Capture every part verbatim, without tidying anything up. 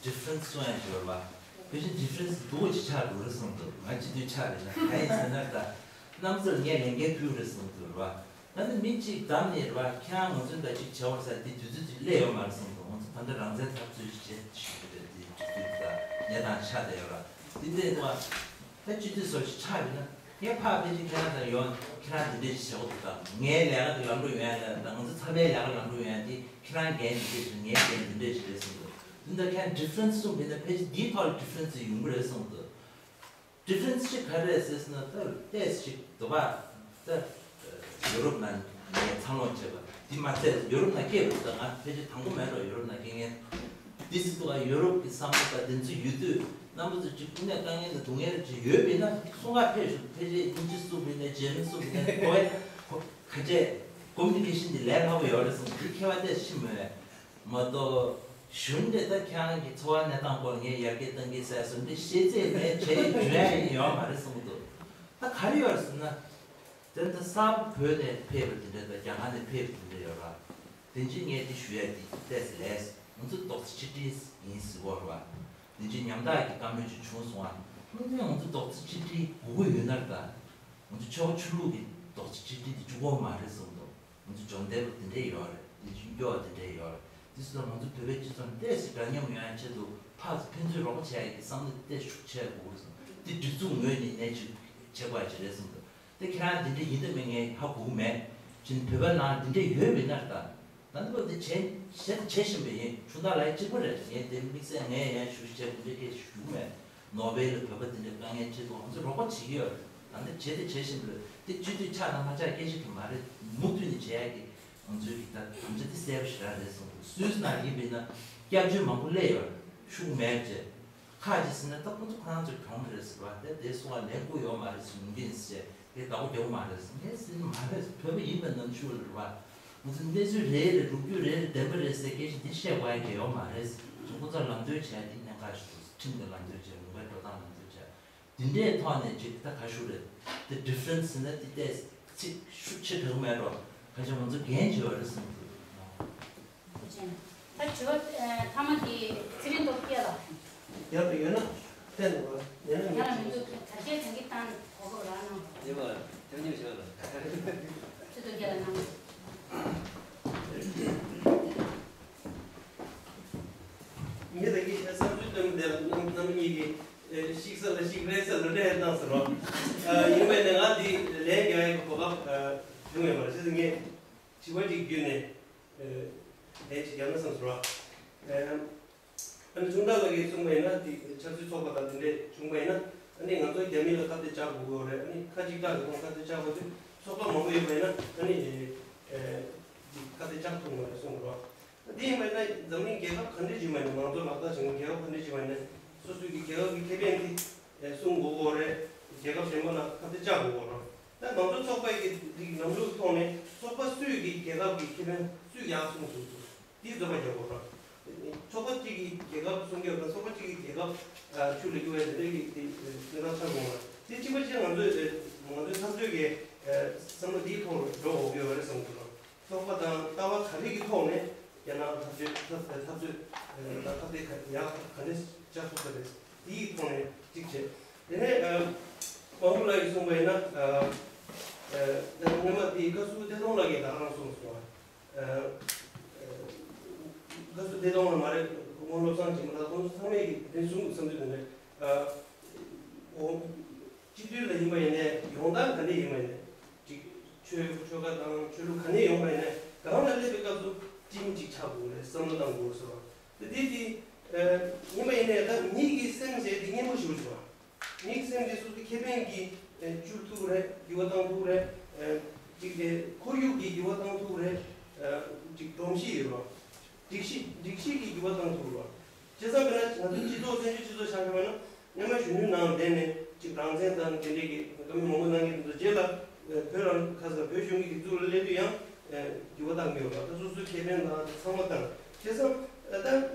ཌི་ཕ་རེན་སི་གསུང་ཡ་ཞིག་ཡོད་རེད་བ། དེ་བཞིན་ཌི་ཕ་རེན་སི་སྡུག་པོ་ཅིག་ཆགས་འགྲོ་རེད་གསུངས་འདུག་ང་སྤྱི་འཐུས་ཆགས་རེད་ན་ག་ཡིན་ཟེར་ན་ད། གནམ་མཚོར་ངས་ལས་འགན་ཕུལ་རེད་གསུངས་འདུག་རེད་བ། ད་ནི་མི་གཅིག་བདམས་ནས་རེད་བ། ཁྱེད་རང་ང་ཚོ་འདྲ་གཅིག་བྱེད་འོར་ཟེར་དེ་དུས་ཚོད་ཅིག་སླེབས་ཡོད་མ་རེད་གསུངས་འདུག་ང་ཚོ་ད་ལྟ་རང་བཙན་འཐབ་རྩོད་ཅིག་བྱེད་ཞུ་གི་རེད། དེ་དུས་ཚོད་ད་ཉེ་དང་ཆགས་བསྡད་ཡོད་ར། དེ་འདྲས་འདུག་བ། ད་སྤྱི་འཐུས་སོགས་ཤིག་ཆགས་ཡོད་ན། ངས་ཕར་ཕལ་ཆེར་ཁྱེད་རང་དང་ཡོང་ཁྱེད་རང་འདི་འདྲས་ཤིག་བྱེད་དགོས་འདུག་ད་ངའི་ལས་ཀ་དེ་ལམ་འགྲོ་ཡོང་ཡ་ལ་ད་ང་ཚོ་ཚབ་པའི་ལས་ཀ་ལམ་འགྲོ་ཡོང་ཡ་དེ་ཁྱེད་རང་འགན་འདི་འདྲས་ཤིག་ངའི་འགན་འདི་འདྲས་ཤིག་རེད་གསུངས་འདུག་དེ་འདྲ་ཁྱེད་རང་ཌི་ཕ་རེན་སི་གསུངས་པ་ཡིན་ན་ཕལ་ཆེར་འདིའི་ཐོག་ལ་ཌི་ཕ་རེན་སི་ཡོང་གི་རེད་གསུངས་འདུག་ཌི་ཕ་རེན་སི་ཅིག་ག་རེ་རེད་ཟེར་ན་ད་ཏོག་ཙམ་ཅིག་འདུག་པ། ད་ཡུ་རོབ་ནང་ངས་འཚར་ལོངས་བྱས་པ་འདི་མ་ཚད་ཡུ་རོབ་ནང་སྐྱེས་པ་ད་ང་ཕལ་ཆེར་དང་པོ་མེད་འགྲོ་ཡུ་རོབ་ནང་སྐྱེས་མཁན། འདི་སྲིད་དུ་ཡུ་རོབ་ཀྱི་བསམ་བློ་དང་དེ་ཚོ་ཡོད་དུས་རྣམ་པ་ཚོ་གཅིག་པུ་ནས་དཀའ་ངལ་དང་སྡུག་བསྔལ་ཅིག་ཡོད་པ་ཡིན་ན་གསུང་ག་ཕེབས་ཤོག་ཕལ་ཆེར་དབྱིན་ཇི་གསུང་བ་ཡིན་ན་འཇར་མན་གསུང་བ་ཡིན་ན་གོ་བའི་ག་ཚད་ཀོ་མུ་ནི་ཀེ་ཤན་འདི་ལས་སླ་པོ་ཡོད་རེད་གསུངས་འདི་མཁས་པ་ཏོག་ཙམ་ཤི་མོད་མ་གཏོགས་གཞུང་འདི་ད་ཁྱེད་རང་གི་འཚོ་བ་གནས་སྟངས་སྐོར་ངས་ཡར་རྒྱས་གཏང་གི་ཟེར་སོང་འདི་ཤེས་ཚད་ངས་བྱས་བྱོས་ཡ་ཡིན་ཡོད་མ་རེད་གསུངས་འདུག་ད་ག་རེ་ཡོད་རེད་ཟེར་ན། དེ་ད་གསར་བོད་ནས་ཕེབས་པ་དེ་འདྲ་དང་རྒྱ་གར་ནས་ཕེབས་པ་དེ་འདྲ་ཡོད་ར། དེ་འདྲའི་ངས་དེ་ཞུ་ཡ་དེ་ཏོག་ཙམ་ལས་ང་ཚོ་རྡོག་རྩ་གཅིག་སྒྲིལ་ཡིན་ཟེར་བ་ར། དེ་འདྲའི་ཉམ་ཐག་གི་བཀའ་མོལ་ཅིག་བྱུང་སོང་ཨ། ང་ཚོ་ང་ཚོ་རྡོག་རྩ་གཅིག་སྒྲིལ་དགོས་ཀྱི་ཡོད་ན་ར་ད། ང་ཚོ་ཆོལ་ཁ་ཆོས་ལུགས་ཀྱི་རྡོག་རྩ་གཅིག་སྒྲིལ་དེ་བཅུག་གི་མ་རེད་གསུངས་འདུག་ང་ཚོ་འབྱོར་ལྡན་པ་དེ་འདྲས་ཡོད་རེད། དེ་བཞིན་སྐྱོ་བ་དེ་འདྲས་ཡོད་རེད། དེ་ཚོ་ལ་ང་ཚོ་བོད་པའི་སྤྱི་ཚོགས་ནས་ཏོག་ཙམ་འདྲ་མཉམ་ཡོང་ཡ་ཆེད་དུ་ཕར་ཚུར་ཕན་ཚུན་རོགས་པ་བྱེད་ཡ་གི་བསམ་བློ་དེ་ཏོག་ཙམ་ཤུགས་ཆེ་དགོས་ཀྱི་རེད་གསུངས། དེ་སྒྲིག་འཛུགས་ངོས་ནས་ནས་ཅིག་བྱེད་དགོས་ཡ་ཅིག་རེད་གསུངས་འདུག་དེ་ཁྱེད་རང་དེ་འདྲ་ཡིན་དང་མིན་ངས་ཧ་གོ་གི་མེད། ཅིན་བོད་པ་ནང་དེ་འདྲ་ཡོད་པ་ཡིན་ན་ད། ད་འདི་བོ་དེ་བྱས་བྱས་དང་བྱེད་བཞིན་པ་ཡིན། ཆུང་བདག་ལགས་གཅིག་པུ་རེད། ངས་དེ་དམིགས་བསལ་ངས་ཡང་ཞུ་ཞུ་བྱས་དེ་འདྲ་སྐད་ཞུ་གི་མེད། ནོར་ཝེ་ལ་བོད་པ་དེ་འདྲ་དཀའ་ངལ་ཆེ་དུས་ང་ཚོ་རོགས་པ་བྱེད་ཀྱི་ཡོད་རེད། ད་འདི་བྱས་དེ་བྱེད་བཞིན་པ་རེད། དེ་སྤྱི་འཐུས་ཆགས་དང་མ་ཆགས་སྐད་ཆ་གི་མ་རེད། མུ་མཐུད་ནས་བྱེད་ཡག་གི་ང་ཚོའི་གི་ད་དམ་བཅའ་དེ་གསལ་པོ་ཞེ་དྲག་རེད་གསུངས་འདུག་སུད་སི་ནང་ཡིན་པ་ཡིན་ན་སྐྱབས་བཅོལ་མང་པོ་སླེབས་ཡོད་རེད། ཤུགས་མེད་བྱས། ཁ་ཅིག་ཟེར་ན་ད་ཁོང་ཚོ་ཁོ་རང་ཚོའི་གྱོང་རེད་ཟེར་བ་དེ་དེ་སོང་བ་ལེན་དགོས་ཡོད་མ་རེད་ཟེར་ཡོང་གི་ཡིན་ཟེར་དེ་བདག་པོ་རྒྱག་མ་རེད་ཟེར། ངས་ཟེར་ནི་མ་རེད་ཟེར། བོད་པ་ཡིན་པ་ནམ་ཞུ་བ་རེད་བ། ང་ཚོ་གནས་ཚུལ་རེ་རེ་ལོ་རྒྱུས་རེ་རེ་བདེན་པ་རེད་ཟེར་སྐད་ཆ་འདི་བཤད་དགོས་ཡ་གི་ཡོད་མ་རེད་ཟེར། ཁོང་ཚོ་ལམ་སྟོན་བྱས་དེ་གནད་འགག་ཞིག་འདུག་ཁྲིམས་ཀྱི་ལམ་སྟོན་བྱས་ལུང་པའི་འགྲོ་སྟངས་ལམ་སྟོན་བྱས་དེ་འདྲའི་ཐོག་ནས་ཅིག་ད་ག་ཞུ་རེད། དེ་ཌི་ཕ་རེན་སི་ཟེར་ན་དེ་ཏོག་ཙམ་ཤུགས་ཆེ་དྲགས་མེད་རོགས་ཁ་ཆེ་ང་ཚོ་འགན་བྱེད་པ་རེད་གསུངས་འདུག་ད་དྲི་བ་ཨ་མཐའ་མ་དེ་ཚེ་རིང་སྟོབས་རྒྱལ་ལགས། ཡག་ཏུ་ཡོད་ན་བསྟན་འདུག་བ། ཡང་ན་ཡང་ན་མི་མི་འདུག་དར་རྒྱས་གྲོང་ཁྱེར་བཏང་གོ་སྐབས་རག་གནང་། ཡོད་པ་དེ་ཉིད་ཞོར་ལ། ཚེ་རིང་སྟོབས་རྒྱལ་ལགས་གནང་། ངས་ད་གིན་བསམ་ཚུལ་བཏོན་པ་དེ་ལ་རྣམ་རྣམ་གཉིས་ཀྱིས་ཨེ་ཤིག་ས་ལ་ཤིག་རེད་ས་ལ་རེད་གནང་ཟེར་རོ། ཨ་ཡིན་པས་ནས་ང་འདི་ལན་རྒྱག་ཡག་གི་གོ་སྐབས་ཨ་བྱུང་ཡོད་མ་རེད། བྱས་ཙང་ངས་དྲི་བ་ཅིག་བརྒྱུད་ནས་ཨེ་ལན་ཅིག་རྒྱག་ན་བསམ་ཟེར་རོ། ཨེ། ཨ་ནི་ཆུང་བདག་ལགས་ཀྱིས་གསུངས་པ་ཡིན་ན་དེ་ཆབ་སྲིད་ཚོགས་པ་དང་དེ་འདྲས་བྱུང་པ་ཡིན་ན་ཨ་ནི་ང་ཚོ་རྒྱ་མི་ལ་ཁ་གཏད་བཅག་དགོས་ཀྱི་ཡོད་རེད། ཨ་ནི་ཁ་གཅིག་གྲགས་ཀྱི་ཐོག་ཁ་གཏད་བཅག་དགོས་དུས་ཚོགས་པ་མང་པོ་ཡོད་པ་ཡིན་ན་ཨ་ནི་ཨེ་ཁ་གཏད་བཅག་ཐུབ་ཀྱི་མ་རེད་གསུངས་འདུག་དེ་ཡིན་པ་ཡིན་ན་འཛམ་གླིང་རྒྱལ་ཁབ་ག་འདྲས་ཅིག་མ་ཡིན་ན་མང་གཙོ་ལག་བསྟར་བྱེད་མཁན་རྒྱལ་ཁབ་ག་འདྲས་ཅིག་མ་ཡིན་ན་སོ་སོའི་གི་རྒྱལ་ཁབ་ཀྱི་ཁེ་ཕན་དེ་ཨེ་སྲུང་དགོས་ཀྱི་ཡོད་རེད། རྒྱལ་ཁབ་གཞན་པ་ལ་ཁ་གཏད་བཅག་དགོས་ཀྱི་ཡོད་རེད། ད་མང་གཙོ་ཚོགས་པའི་གི་རིགས་ལམ་ལུགས་ཐོག་ནས་ཚོགས་པ་སུས་ཀྱི་རྒྱལ་ཁབ་ཀྱི་ཁེ་ཕན་སུས་ཡག་སྲུང་ཐུབ་ཐུབ། དེའི་རྩོད་པ་རྒྱག་དགོས་རེད། ཚོགས་པ་གཅིག་གིས་རྒྱལ་ཁབ་སྲུང་སྐྱོབ་དང་ཚོགས་པ་གཅིག་གིས་རྒྱལ་ཁབ་ཆུ་ལ་སྐྱུར་བའི་དེ་འདྲའི་གི་དེ་གནས་སྟངས་ཆགས་དགོས་མ་རེད། དེ་གཅིག་པ་གཅིག་ང་ཚོས་ང་ཚོའི་འཐབ་རྩོད་ཀྱི་བསམ་བློ་དེའི་ཐོག་ལ་འགྲོ་དགོས་ཀྱི་ཡོད་རེད་བསམ་གྱི་འདུག་ཚོགས་པ་དང་ལྟ་བ་ག་རེ་གི་ཐོག་ནས་རྒྱ་ནག་འཐབ་རྩོད་འཐབ་འཐབ་རྩོད་དང་ཁ་གཏད་ཡག་ག་འདྲས་བཅག་ཐུབ་ས་རེད། དེའི་ཐོག་ནས་གཅིག་བྱས། དེ་ནས་དབང་པོ་ལགས་ཀྱིས་གསུངས་པ་ཡིན་ན་སྔོན་མ་དེའི་བཀའ་ཟུར་བདེ་སྟོང་ལགས་ཀྱིས་ད་ག་རང་གསུངས་སོང་། ཨ་ཨ་བཀའ་ཟུར་བདེ་སྟོང་ལ་མ་རེད། སྔོན་བློ་བཟང་སྦྱིན་པ་ལགས་ཁོང་ཚོ་ཚང་མས་ཀྱི་དེ་གསུང་བསམ་ཚུལ་དེ་འདྲ། ཨ་འོ་སྤྱི་འཐུས་ལ་ཡིན་པ་ཡིན་ནའི་ཡོང་སྟངས་ག་འདྲ་ཡིན་པ་ཡིན་ནའི་ཅིག་ཆོས་ཆོལ་ཁ་དང་ཆོས་ལུགས་ག་ནས་ཡོང་པ་ཡིན་ནའི་གང་ལ་སླེབས་པའི་སྐབས་སུ་སྤྱི་མི་གཅིག་ཆགས་དགོས་རེད། བསམ་བློ་བཏང་དགོས་ཟེར་བ་དེ་དེ་དེ་ཨ་ཡིན་པ་ཡིན་ནའི་ད་མི་གི་སེམས་ཟེར་དེ་སྙན་པོ་ཞེ་པོ་ཅིག་རེད། དམིགས་བསལ་འདི་སོ་སོའི་ཁེ་ཕན་གྱི་ཨེ་བཅུག་ཐུབ་རེད། འགྱུར་བ་བཏང་ཐུབ་རེད། ཨེ་ཅིག་ཨེ་ཁོར་ཡུག་གི་འགྱུར་བ་བཏང་ཐུབ་རེད། ཨེ་ཅིག་སྒྲོམ་གཞི་ཡོད་རོགས། སྒྲིག་གཞི་སྒྲིག་གཞི་གི་འགྱུར་བ་བཏང་ཐུབ་རོགས། བྱས་ཙང་དཔེར་ན་ང་ཚོ་སྤྱི་ཚོགས་བཙན་བྱོལ་སྤྱི་ཚོགས་ཆགས་ཡོད་ན་སྔོན་མ་གཞོན་ནུའི་ནང་བསྡད་ནས་ཅིག་རང་བཙན་དང་དེ་འདྲས་ཀྱི་བཀའ་མོལ་མང་པོ་གནང་མཁན་དེ་ཚོ་རྗེས་ལ་ཨེ་བོད་རང་ཁ་སང་བོད་གཞུང་གི་སྒྲིག་འཛུགས་ལ་སླེབས་དུས་ཡང་ཨེ་འགྱུར་བ་བཏང་གི་ཡོད་རོགས། ད་སོ་སོའི་ཁེ་ཕན་དང་ཚང་མ་བཏང་། བྱས་ཙང་ཨེ་ད་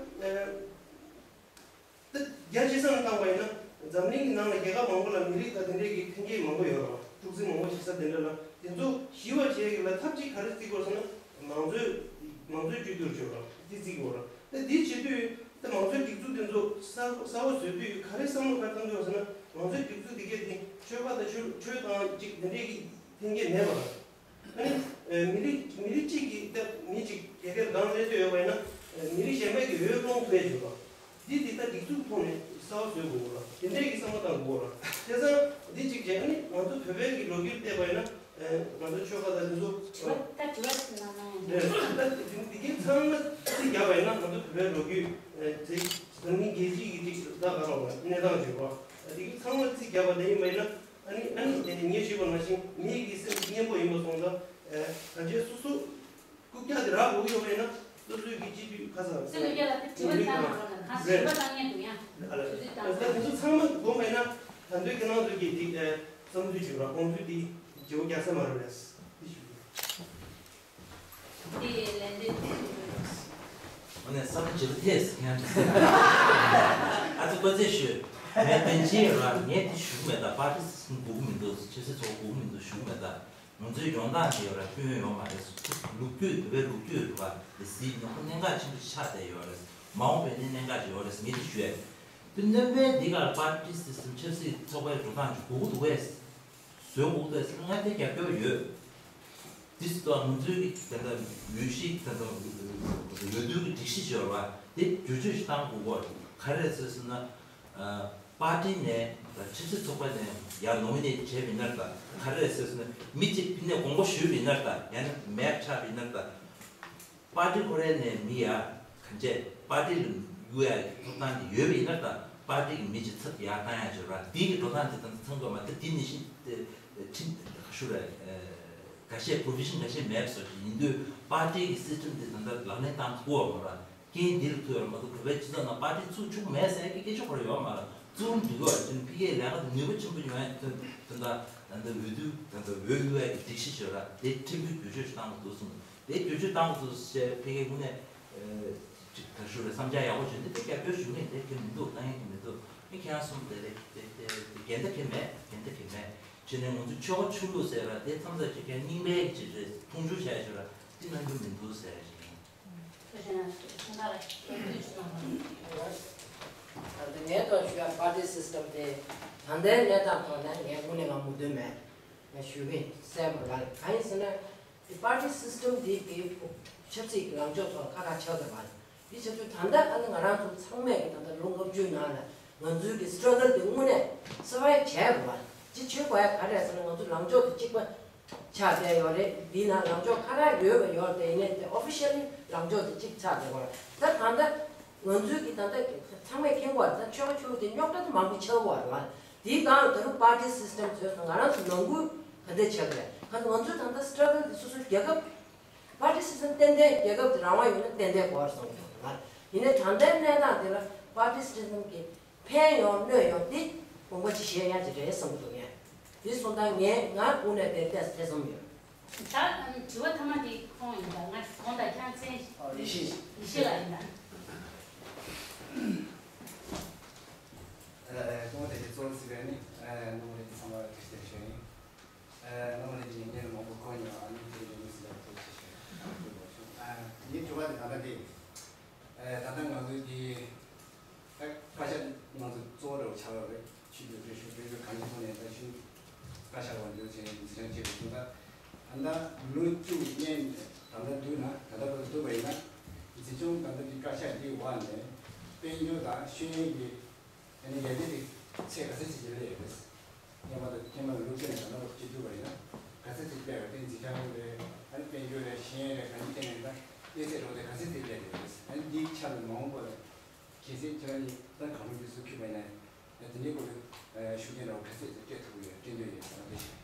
ཨེ། ད་རྒྱ་ཆེ་སར་བཏང་བ་ཡིན་ན་འཛམ་གླིང་གི་ནང་ལ་རྒྱལ་ཁབ་མང་པོ་ལ་མི་རིགས་དང་དེ་འདྲས་ཀྱི་འཐེན་འཁྱེར་མང་པོ་ཡོད་རེད། འཁྲུག་འཛིང་མང་པོ་བྱེད་ས་དེ་འདྲ་ལ་དེ་ཚོ་ཞི་བ་བྱེད་ཀྱི་ལ་ཐབས་ཅིག་ག་རེ་བརྩི་དགོས་ཟེར་ན་མང་གཙོའི་མང་གཙོའི་བཅོས་བསྒྱུར་བྱེད་རོགས་དེ་བརྩི་དགོས་རེད། ད་འདི་བྱེད་དུས་ད་མང་ ང་ཚོའི་སྒྲིག་འཛུགས་དེ་ཚོ་གསར་གསར་པ་བཟོས་དུས་ག་རེ་བསམ་བློ་ག་བཏང་གི་ཡོད་ཟེར་ན། ང་ཚོའི་སྒྲིག་འཛུགས་དེ་གས་དེ་ཆོལ་ཁ་དང་ཆོས་ཆོས་དང་ཅིག་དེ་འདྲས་ཀྱི་འཐེན་འཁྱེར་མེད་པ་དང་། ཨ་ནི་མི་རིགས་མི་རིགས་གཅིག་གི་ད་མི་གཅིག་རྒྱ་གར་གང་སླེབས་ཡོད་པ་ཡིན་ན་མི་རིགས་གཞན་པ་གི་འོས་སློང་ཐུབ་ཡ་ཅིག་ཡོད་པ། འདི་འདི་ལྟ་སྒྲིག་འཛུགས་ཐོག་ནས་གསར་པ་བཟོས་དགོས་ལ། དེ་འདྲས་ཀྱི་བསམ་བློ་བཏང་དགོས་ལ། བྱས་ཙང་འདི་གཅིག་བྱས། ཨ་ནི་ང་ཚོ་བོད་པའི་གི་ལོ་རྒྱུས་བལྟས་པ་ཡིན་ན། ང་ཚོ་ཆོལ་ཁ་དང་དེ་ཚོ་དྲི་བ་ད་དྲི་བ་ཞིག་གནང་ན་ཡང་འདོད། ད་འདི་གི་ཚང་མ་རྩིས་རྒྱག་པ་ཡིན་ན་ང་ཚོ་བོད་པའི་ལོ་རྒྱུས་དེ་འཛམ་གླིང་རྒྱལ་སྤྱི་གི་ཅིག་ད་ག་རང་གནས་སྟངས་བརྗོད་པ། འདི་གི་ཚང་མ་རྩིས་རྒྱག་པ་དེ་ཡིན་པ་ཡིན་ན། ཨ་ནི་ཨ་ནི་ངས་ཞུས་པ་ནང་བཞིན་མི་གི་སེམས་སྙན་པོ་ཡིན་པ་སོང་ཙང་། ད་ཆ་སོ་སོ། རྐུབ་བཀྱག་དེ་རག་དགོས་ཀྱི་ཡོད་པས་ན། སོ་སོའི་གི་སྤྱི་འཐུས་ཁ་ས་སེམས་ལ་རྒྱ་ལ་དེ་དྲི་བ་བཏང་མ་རོགས་ལ་གང་ཞིག་པ་བཏང་ངེས་འདུག་ཡང་། ཨ་ལ་ཆུ་ཚོད་བཏང་ད་དེ་ཚོ་ཚང་མ་དགོངས་པས་ན། ད་འདོད་ཀྱི་ནང་དུ་གི་དེ་བསམ་ཚུལ་བརྗོད་ར་དགོངས་ཚུལ་དེ་བརྗེ་བོ་རྒྱག་ས་མ་རེད་པས། དེ་ཞུ་གི། དེ་ལན་འདེབས་དེ་ཞུ་གི། ཨ་ནི་བསམ་བློ་བརྗེ་པོ་ཐེབས་ཡང་། ཨ་ཚོ་བཀའ་ཚེ་ཞུ། ངས་བདེན་ཅི་ཡོད་ར་ངས་དེ་ཞུ་གི་མེད། ད་པར་ཏི་སིས་ཊམ་དགོས་ཀྱི་མི་འདུག་ཆབ་སྲིད་ཚོགས་པ་དགོས་ཀྱི་མི་འདུག་ཞུ་གི་མེད། ད། ང་ཚོའི་ཡོང་སྟངས་དེ་ཡོད་ར་སྐྱོན་ཡོད་མ་རེད། ལོ་རྒྱུས་བོད་པའི་ལོ་རྒྱུས་རེད་པ། དེ་སྲིད་ནོར་བུ་གནད་འགག་ཆེན་པོ་ཆགས་བསྡད་ཡོད་རེད། མ་འོངས་པའི་ནི་གནད་འགག་ཅིག་ཡོད་རེད་ངས་དེ་ཞུ་ཡ། དེ་སྣོན་པའི་འདི་གར་པར་ཏི་སིས་ཊམ་ཆབ་སྲིད་ཚོགས་པའི་འགྲོ་སྟངས་ཅིག་དགོས་ཀྱི་འདུག་གས། བཟོ་དགོས་ཀྱི་འདུག་གས་ཟེར་ན་ང་དེ་རྒྱབ་སྐྱོར་ཡོད། དེ་སྲིད་དུ་ང་ཚོའི་གི་ད་ལྟ་འོས་གཞི་ད་ལྟ་འོས་བསྡུ་གི་སྒྲིག་གཞི་ཅིག་ཡོད་རེད་པ། དེ་བསྒྱུར་བཅོས་ཤིག་བཏང་དགོས་ཀྱི་ཡོད་རེད། ག་རེ་རེད་ཟེར་ན། པར་ཏི་ནས་ཆབ་སྲིད་ཚོགས་པ་ནས་ཡར་ནོ་མི་ནེ་ཊི་བྱས་པ་ཡིན་ན་ད་ག་རེ་རེད་ཟེར་ན། མི་གཅིག་ཕ་ནས་དགོངས་པ་ཞུས་པ་ཡིན་ན་ད་ཡང་ན་མེད་ཆགས་པ་ཡིན་ན་ད། པར་ཏི་ཁོ་རའི་ནས་མི་ཡར་གང་བྱས་པར་ཏི་ལ་གཡུག་ཡ་གི་ཐོབ་ཐང་དེ་ཡོད་པ་ཡིན་ན་ད། པར་ཏི་གི་མི་གཅིག་ཚབ་ཡར་བཏང་ཡ་བྱས་ར་འདི་གི་འགྲོ་སྟངས་དེ་ད་ཚང་དགོས་མ་ད་འདི་ནི་ཤིན་ཏུ་ཁྲིམས་ཁ་ཤུ་ར་འགའ་ཤས་པོ་རོ་བི་ཤན་འགའ་ཤས་མེད་པ་བཟོ་ཞིག་ཡིན་དུས་པར་ཏི་གི་སིས་ཊམ་དེ་ད་ད་ལག་ལེན་བཏང་ཐུབ་པ་མ་ར། རྐྱེན་འདིར་ཐུག་ཡོད་མ་གཏོགས་བོད་པའི་སྤྱི་ཚོགས་ནང་པར་ཏི་བཙུགས་ཆོག་གི་མེད་ཟེར་གྱི་སྐད་ཆ་ཁོ་ར་ཡོད་མ་རེད། བཙུགས་འདུག་ཡོད་ཅིང་ཕ་གིའི་ལས་ཀ་དེ་ནུས་པ་ཆེན་པོ་ཡོང་ཡ་དོན་དོན་དག་ད་ལྟ་འོས་བསྡུ་ད་ལྟ་འོས་གཡུག་ཡ་གི་སྒྲིག་གཞི་ཞིག་ར་དེ་ཁྲིམས་ཀྱི་བསྒྱུར་བཅོས་ཤིག་བཏང་དགོས་འདུག་གསུངས། དེ་བསྒྱུར་བཅོས་བཏང་དགོས་འདུག་ཟེར་ཕ་གིའི་དངོས་གནས་ཅིག་ད་ཞུ་རེ་བསམ་འཆར་ཡག་པོ་བྱུང་དེ་དེ་རྒྱབ་སྐྱོར་ཞུ་མཁན་དེ་གི་མི་འདུག་བཏང་ཡ་གི་མི་འདུག་ཨེ་ཁྱེད་རང་གསུངས་དེ་རེད་དེ་དེ་དེ་འགལ་ཟླ་གི་མེད་འགལ་ཟླ་གི་མེད། བྱས་ནས་ང་ཚོ་ཆོལ་ཁ་ཆོས་ལུགས་ཟེར་ར་དེ་མཚམས་མཚམས་ཅིག་ཀྱང་རྙིང་པའི་གི་ཅིག་རེད་མཐོང་ཆུང་བྱས་ཞུ་ར་དེ་གནང་རྒྱུ་མི་འདུག་ཟེར་ཞིང་། ཁྱོད་ཤེས་ན་ཁྱོད་ད་ལ་ཁྱོད་ཚོས་ཤེས་ན་མ་རེད། ད་ལྟ་ངས་ཐོག་ཞུ་ཡ་པར་ཏི་སིས་ཊམ་དེ་ད་ལྟའི་གནས་སྟངས་ཐོག་ནས་ངས་དངོས་གནས་ང་མོས་མཐུན་མེད། ངས་ཞུ་གི་གསལ་པོ་ལ་གང་ཡིན་ཟེར་ན། དེ་པར་ཏི་སིས་ཊམ་འདི་གི་ཆབ་སྲིད་ཀྱི་ལངས་ཕྱོགས་ཐོག་ཁ་ཁ་ཆགས་དགོས་པ་རེད། འདི་བྱ་དུས་ད་ལྟ་ཨ་ནི་ང་རང་ཚོ་ཚང་མས་ཀྱི་ད་ལྟ་ལོ་ལྔ་བཅུའི་ནང་ལ་ང་ཚོའི་གི་སི་ཊྲག་གལ་འདི་དངོས་གནས་སར་བའིབ་བྱས་དགོས་པ་རེད། ཅི་བྱེད་དགོས་ཡ་ག་རེ་རེད་ཟེར་ན་ང་ཚོ་ལངས་ཕྱོགས་དེ་གཅིག་པ་ཆགས་བསྡད་ཡོད་རེད། འདི་ནང་ལངས་ཕྱོགས་ཁ་རག་ཡོད་པ་ཡོད་རེད། དེ་ཡིན་ནའི་དེ་ཨོ་ཕི་ཤལ་ལི་ལངས་ཕྱོགས་དེ་གཅིག་ཆགས་བསྡད་ཡོད་རེད། ད་ད་ལྟ་ང་ཚོའི་གི་ད་ལྟ་ཚང་མས་མཁྱེན་དགོས་རེད། ད་ཆོལ་ཁ་ཆོལ་ཁ་དེ་རྙོག་དྲ་དེ་མང་པོ་ཆགས་ཡོད་རེད་བ། དེའི་སྒང་ད་རུང་པར་ཏི་སིས་ཊམ་བཟོས་སོང་ང་རང་ཚོ་ནང་ཁུལ་ག་འདྲ་ཆགས་ཀྱི་རེད། ག་ཚོད་ང་ཚོའི་ད་ལྟ་སི་ཊྲག་གལ་དེ་སོ་སོའི་རྒྱལ་ཁབ་པར་ཏི་སིས་ཊམ་ཏན་ཏན་རྒྱལ་ཁབ་དེ་རང་དབང་ཡོད་ན་ཏན་ཏན་དགོས་རེད་བསམ་གྱི་འདུག་ང་ཡིན་ནའི་ད་ལྟའི་གནས་སྟངས་དེ་ལ་པར་ཏི་སིས་ཊམ་གྱི་ཕན་ཡོང་གནོད་ཡོང་དེ་དགོངས་པ་ཅིག་བཞེས་ཡ་ཅིག་རེད་བསམ་གྱི་འདུག་ངས། དེ་སོང་ཙང་ངས་ང་དངོས་གནས་དེ་ཏོག་ཙམ་ཐེ་ཚོམ་ཡོད། ད་དྲི་བ་མཐའ་མ་དེ་ཁོང་ཡིན་ད་ང་ཁོང་དང་ཁྱང་བཙན་ཡེ་ཤེས་ཡེ་ཤེས་ལགས་ཡིན་ད། ཨ་ཁོང་དེ་གའི་གཙོ་བོ་ཟེར་བས་ནི་ཨ་ནོར་བུ་ལགས་ཀྱི་ཚང་མ་དེ་ལྟར་ཞུ་ཡིན། ཨ་ནོར་བུ་ལགས་ཀྱི་ཉན་མཁན་མང་པོ་གོ་མྱོང་། ཨ་ནི་དེ་རིང་ཟེར་ཡག་ཐུགས་རྗེ་ཆེ་ཞུ། ཨ་ངའི་དྲི་བ་དེ་ད་ལྟ་དེ་ཨ་ད་ལྟ་ང་ཚོའི་དེ་ད་བཀའ་ཤག་ང་ཚོ་གཙོ་བོ་འདྲ་བོ་ཆགས་ཡོད་རེད། ཆོས་དད་རེ་ཞུ་དཔལ་འབྱོར་གང་ཅིའི་ཐོག་ནས་ད་ཤུགས་བཀའ་ཤག་འོག་འཛུལ་བྱས་ནས་འཛིན་སྐྱོང་བྱེད་དགོས་བྱུང་ད། ད་ལྟ་ལོ་བཅུ་སྔོན་ནས་ད་ལྟ་བསྡུར་ན་ད་ལྟ་བར་དུ་བསྡུར་བ་ཡིན་ན་འཛིན་སྐྱོང་ད་ལྟ་དེ་བཀའ་ཤག་འདིའི་འོག་ནས་དཔལ་འབྱོར་དང་ཤེས་ཡོན་གྱི་ཨ་ནི་ཡར་རྒྱས་ཀྱི་ཚད་ག་ཚོད་ཅིག་སླེབས་ཡོད་རེད། སྔོན་མ་དང་སྔོན་མ་ལོ་བཅུ་ནས་ད་ལྟ་བར་དུ་བསྡུར་བ་ཡིན་ན་ག་ཚོད་ཅིག་སླེབས་ཡོད་རེད། འཛིན་སྐྱོང་རེད། ཨ་ནི་དཔལ་འབྱོར་རེད། ཤེས་ཡོན་རེད། གང་ཅིའི་ཐད་ནས་ད་གནས་ཚད་འདྲ་བོ་དེ་ག་ཚོད་ཅིག་སླེབས་ཡོད་རེད། ཨ་ནི་འདིའི་ཆ་ལ་མ་འོངས་པ་ལ། གལ་སྲིད་ཁྱེད་རང་གཉིས་ད་གང་རུང་གི་སུ་ཁྱོད་པ་ཡིན་ན་ཡང་དེ་འདྲའི་སྐོར་ལ་ཤུགས་རྐྱེན་འདྲ་བོ་ག་ཚོད་ཅིག་སྤྲད་ཐུབ་ཀྱི་ཡོད་སྤྲད་འདོད་ཡོད་ཟེར་ན་འདི་ཞིག་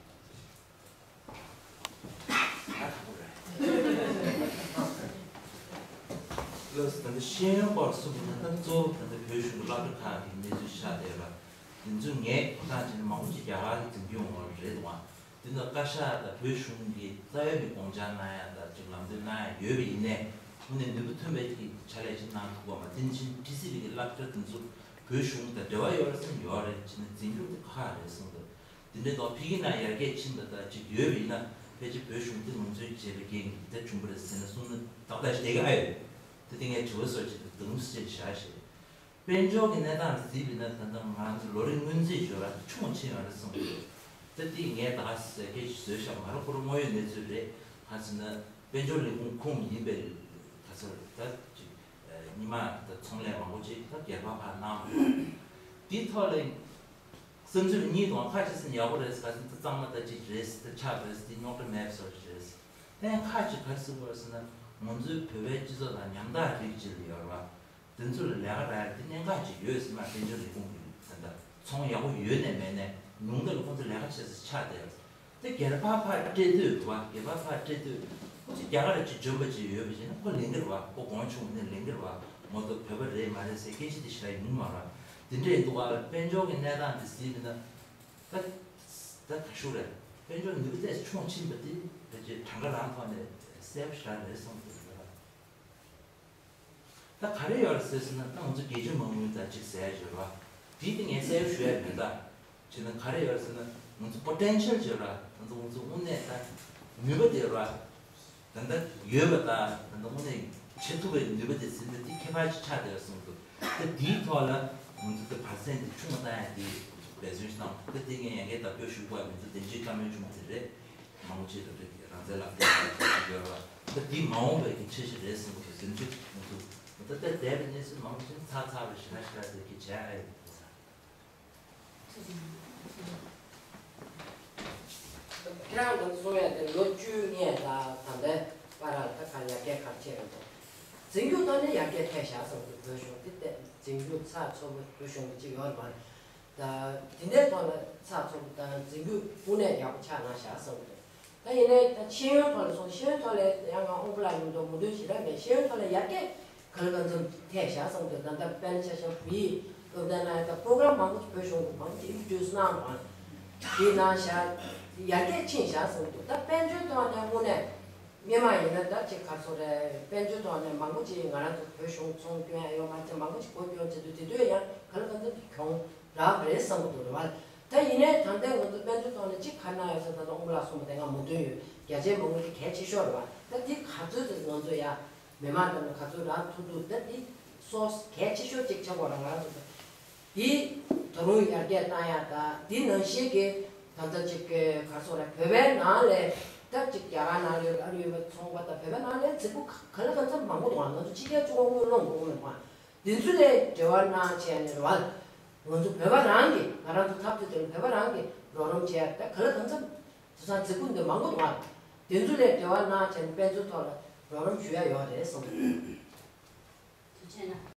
ལགས་སོ། ད་ལྟ་ཤེས་ཡོན་སྐོར་གསུངས་པ་ཡིན་ན་ད་གཙོ་བོ་ད་ལྟ་བོད་གཞུང་གི་སློབ་གྲྭ་ཁག་གི་གནས་ཚུལ་ཆགས་བསྡད་ཡོད་ལ། དེ་ཚོ་ངས་གོ་སྟངས་བྱས་ན་མང་པོ་ཅིག་རྒྱ་གར་གྱི་འཛིན་སྐྱོང་འོག་ལ་རེད་འདུག་ཨང་། དེ་ནི་བཀའ་ཤག་དང་བོད་གཞུང་གིས་རྩ་བའི་མི་དགོངས་འཆར་གནང་ཡ་དང་ཅིག་ལམ་སྟོན་གནང་ཡ་ཡོད་པ་ཡིན་ནའི་དངོས་གནས་ནུས་པ་ཐོན་པའི་ཅིག་ཕྱག་ལས་ཅིག་གནང་ཐུབ་པ་མ་དེ་ནི་ཕྱིན་ཊི་སི་ཝི་གི་སློབ་གྲྭ་དེ་ཚོ་བོད་གཞུང་དང་འབྲེལ་བ་ཡོད་རེད་ཟེར་ན་ཡོད་རེད། བྱས་ན་འཛིན་སྐྱོང་དེ་ཁག་ཁག་རེད་གསུངས་འདུག་དེ་འདྲའི་ཐོག་ཕ་གི་ནང་ཡར་རྒྱས་ཕྱིན་པ་དང་ཅིག་ཡོད་པ་ཡིན་ན་ཕལ་ཆེར་བོད་གཞུང་དེ་ང་ཚོའི་བྱས་པའི་འགན་གྱིས་དེ་བྱུང་བ་རེད་ཟེར་ན་གསུངས་ན་ཏག་ཏག་ཞིག་བསྡད་ཀྱི་ཨ་ཡོད། དེ་དེ་ངས་དྲི་བ་བཟོ་བྱས་ཏེ་སྡོམ་སེ་བཞག་ཞེས། དཔལ་འབྱོར་གྱི་གནས་སྟངས་ལ་གཟིགས་པ་ཡིན་ན། ད་ལྟ་ང་ཚོ་ལོ་རེའི་སྔོན་རྩིས་ཞོར་ལ་ཆུང་ཕྱིན་ཡོད་རེད་གསུངས་འདུག་ད་དེ་ངས་ད་ག་ཟེར་སྐད་ཅིག་བཟོས་བཞག་མ་རེད། ཁོ་རང་དངོས་ཡོད་གནས་ཚུལ་རེད། ག་ཟེར་ན་དཔལ་འབྱོར་ལས་ཁུངས་ཁོངས་ཡིན་པའི་ག་ཚོད་ད་ཅིག་ཉི་མ་ད་ཚོང་ལས་མང་པོ་ཅིག་ད་སྒེར་པ་ཕར་གནང་བ་རེད། དེའི་ཐོག་ལ་བསམ་ཚུལ་གཉིས་དང་། ཁ་ཅིག་ཟེར་ཡག་པོ་རེད། ག་ཟེར་ན་ད་གཙང་མ་ད་ཅིག་རེད་ཟེར། ད་ཆགས་རེད་ཟེར། དེ་རྙོག་དྲ་མེད་པ་བཟོ་ཞིག་རེད། ད་ཡང་ཁ་ཅིག་ག་རེ་ཟེར་དགོས་རེད་ཟེར་ན། ང་ཚོའི་བོད་པའི་སྤྱི་ཚོགས་དང་ཉམ་ཐག་རིགས་ཅིག་ལ་ཡོད་རེད་བ། དེ་ཚོ་ལ་ལས་ཀ་རག་ཡ་དེ་གནད་འགག་ཅིག་ཡོད་ཟེར་མ། དཔལ་འབྱོར་ལས་ཁུངས་ཀྱི་ད་ལྟ་ཚོང་ཡག་པོ་ཡོད་ནའི་མེད་ནའི་ཉུང་མཐའ་ལ་ཁོང་ཚོ་ལས་ཀ་བྱེད་ས་ཆགས་བསྡད་ཡོད། དེ་སྒེར་པ་ཕར་སྤྲད་དུས་རེད་བ། སྒེར་པ་ཕར་སྤྲད་དུས་ཁོ་ཚོས་རྒྱ་གར་ཅིག་འཇོན་པ་ཅིག་ཡོད་པ་ཡིན་ན་ཁོ་ལེན་གྱི་རེད་བ། ཁོ་གོང་ཆུང་ནས་ལེན་གྱི་རེད་བ། མ་གཏོགས་བོད་པ་རེད་མ་རེད་ཟེར་སྐད་ཆ་དེ་ཞེ་དྲག་ཡོང་གི་མ་རེད་བ། དེ་འདྲ་ཡིན་དུས་ཨ་ལ་དཔལ་འབྱོར་གྱི་གནས་སྟངས་དེ་གཟིགས་པ་ཡིན་ན། ད་ད་ག་ཞུ་རེད། དཔལ་འབྱོར་ནུས་པ་ཏོག་ཙམ་ཆུང་ཕྱིན་པ་དེ་ཕལ་ཆེར་གྲངས་ཀ་རང་ཐོག་ནས་གསལ་པོ་ཞེ་དྲག་རེད་བསམ་གྱི་འདུག་ད་ག་རེ་ཡོད་རེད་ཟེར་ཟེར་ན། ད་ང་ཚོ་རྒྱལ་སྤྱིའི་མ་དངུལ་ད་ཅིག་ཟེར་ཡ་ཡོད་རེད་བ། དེ་དེ་ངས་གསལ་པོ་ཞུ་ཡ་མེད། ད་བྱས་ན་ག་རེ་ཡོད་རེད་ཟེར་ན། ང་ཚོ་པོ་ཊེན་ཤལ་ཡོད་རེད་བ། ང་ཚོ་ང་ཚོ་དངོས་གནས་ད་ནུས་པ་དེ་ཡོད་རེད་བ། ད་ལྟ་ཡོད་པ་དང་ད་ལྟ་དངོས་གནས་བྱེད་ཐུབ་པའི་ནུས་པ་དེ་ཟིན་ཏེ་དེ་ཁྱད་པར་ཅིག་ཆགས་བསྡད་ཡོད་གསུངས་འདུག་ད་དེའི་ཐོག་ལ་ང་ཚོ་དེ་པར་སེན་དེ་ཆུང་བ་བཏང་ཡ་དེ་འབད་བརྩོན་ཞིག་གནང་། ད་དེ་ངས་ཡང་བསྐྱར་བརྡ་སྤྲོད་ཞུ་དགོས་པ་མི་འདུག་དེ་འདྲའི་བཀའ་མོལ་བྱུང་བ་དེ་རེད། མང་པོ་ཅིག་ལ་རང་བཙན་ལག་དེབ་ཡོད་རེད་བ། ད་དེ་མ་འོངས་པའི་གི་འཆར་གཞི་རེད་གསུངས་འདུག་དེ་ཚོ་ང་ཚོ་ད་ལྟ་འདས་པའི་གནས་ཚུལ་མང་པོ་ཅིག་ཚར་ཚར་བ་ཞེ་དྲག་ཞེ་དྲག་དེ་གི་བྱས་ཨ་ཡོད་ས། ཁྱེད་རང་གིས་གསུང་ཡ་དེ་ལོ་བཅུ་ལྔའི་ད་ད་ལྟའི་བར་ལ་ད་ག་ཡར་རྒྱས་ག་རེ་ཕྱིན་ཡོད་འདུག་འཛིན་སྐྱོང་ཐོག་ནས་ཡར་རྒྱས་ཐེབས་ཤག་བསམ་གྱི། བོད་གཞུང་དེ་ལྟ་འཛིན་སྐྱོང་ཚགས་ཚུད་པོ་བོད་གཞུང་གི་ཅིག་ཡོད་རེད་མ་རེད། ད་དེ་འདྲའི་ཐོག་ལ་ཚགས་ཚུད་པོ་དང་འཛིན་སྐྱོང་དངོས་གནས་ཡག་པོ་ཆགས་གནང་ཤག་བསམ་གྱི། ད་ཡིན་ནའི་ད་ཤེས་ཡོན་ཐོག་ལ་སོང་། ཤེས་ཡོན་ཐོག་ལ་ཡང་ང་དབང་པོ་ལགས་མཉམ་དུ་ངོ་སྤྲོད་ཞིག་རག་མེད། ཤེས་ཡོན་ཐོག་ལ་ཡར་རྒྱས་ག་ལ་གང་འཚམ་ཐེབས་ཤག་བསམ་གྱི། ད་ལྟ་དཔེར་ན་ཆ་བཞག་བོད་ཡིག་སློབ་གྲྭ་ནང་ད་པོ་རོ་གྷ་རམ་མང་པོ་ཅིག་བོད་གཞུང་གིས་མང་པོ་ཅིག་ཨིན་ཊྲོ་ཌུ་སི་གནང་བ་དེ་གནང་ཤག་ཡར་རྒྱས་ཕྱིན་ཤག་བསམ་གྱི། ད་དཔལ་འབྱོར་ཐོག་ནས་དངོས་གནས་སྔོན་མ་ཡིན་ན་ད་ཅིག་ག་རེ་ཟེར་དགོས་རེད། དཔལ་འབྱོར་ཐོག་ནས་མང་པོ་ཅིག་ང་རང་ཚོ་བོད་གཞུང་ཚོང་སྐྱོན་ཨེ་ཡོད་མ་རེད། མང་པོ་ཅིག་སྒོ་སྐྱོན་བྱེད་དུས་དེ་དུས་ཡང་ག་ལ་གང་འཚམ་གྱོང་རག་རེད་བསམ་གྱི་འདུག་རེད་བ། ད་ཡིན་ནའི་ད་ལྟའི་ང་ཚོ་དཔལ་འབྱོར་ཐོག་ནས་ཅིག་ག་རེ་གནང་ཡོད་ཟེར་ན། ད་ལྟ་དབང་པོ་ལགས་གསུངས་པ་དེ་ང་མོས་མཐུན་ཡོད། རྒྱ་ཆེའི་མ་དངུལ་དེ་གལ་ཆེ་ཤོས་རེད་བ། ད་འདི་ག་ཚོད་ཅིག་ང་ཚོ་ཡ་མི་མང་ཐོག་ནས་ག་ཚོད་རག་ཐུབ་ཐུབ། ད་འདི་སོ་སོ་གལ་ཆེ་ཤོས་ཅིག་ཆགས་དགོས་རེད། ང་རང་ཚོ་འདི་ད་རུང་ཡར་རྒྱས་གཏང་ཡ་དང་། འདི་ནང་བཞིན་གྱི་ད་ལྟ་ཅིག་ག་རེ་ཟེར་དགོས་རེད། བོད་པའི་ནང་ལ་ད་ཅིག་རྒྱ་གར་ནང་ལ་ཡོད་རེད། ཨ་རི་ཡོད་པའི་ཚོང་པ་དང་བོད་པའི་ནང་ལ་རྫིག་པོ་ག་ལ་གང་འཚམ་མང་པོ་འདུག་ཨ། ང་ཚོ་ཕྱི་རྒྱལ་ཕྱི་ལོགས་དངུལ་སློང་དགོས་མེད་པ། དེ་ཚོ་ལ་འབྲེལ་བ་གནང་བྱས་ནས་རེད་བ། ང་ཚོ་བོད་པ་རང་གིས་ང་རང་ཚོ་འཐབ་རྩོད་དེ་ལ་བོད་པ་རང་གིས་རོགས་རམ་བྱས་ད་ག་ལ་གང་འཚམ་དེང་སང་རྫིག་པོ་འདི་མང་པོ་འདུག་ཨ། དེ་ཚོ་ལ་འབྲེལ་བ་གནང་བྱས་ནས་དཔལ་འབྱོར་ཐོག་ལ་རོགས་རམ་ཞུ་ཡ་ཡོད་རེད་གསུངས། ཐུགས་རྗེ་གནང་།